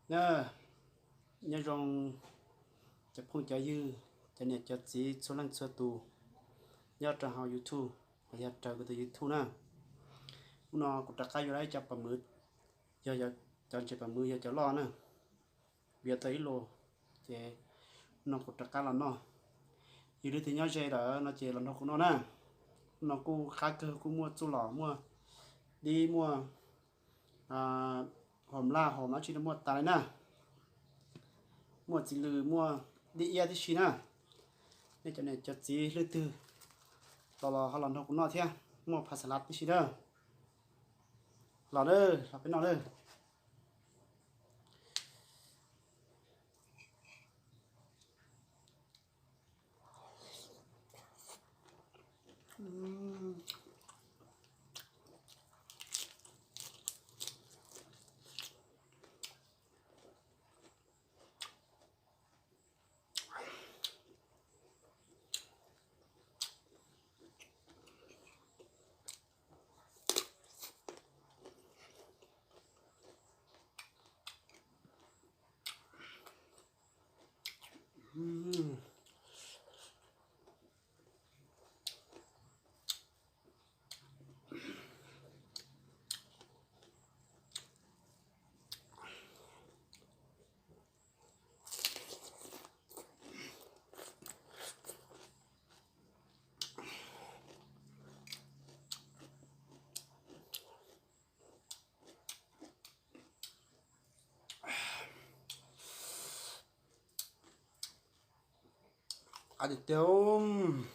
Na, nyob zoo cov phooj cov ywg, cov niam cov txiv txhua leej txhua tus nyob rau hauv YouTube, los yog raws kuv tus YouTube na. Hnub no kuv rov qab yuav tau ib co pas mwv, yog cov ntses pas mwv yog cov loj na, yuav tau ib lus, ces hnub no kuv rov qab los noj. Yog leej twg nyob ze lawm no ces los nrog kuv noj na. Hnub no kuj qab kawg, kuj muaj txuj lom, muaj dib, muaj hom laj, hom dab tsi no muaj tas li na. Muaj txiv lws, muaj dib iab tib si na. Nej cov niam cov txiv leej twg los los ho los nrog kuv noj thiab, muaj phas xas lav tib si na. Los na, los peb noj na. Qab tiag tiag.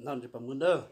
Noj ntses pas mwv ntawd.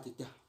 tiag tiag.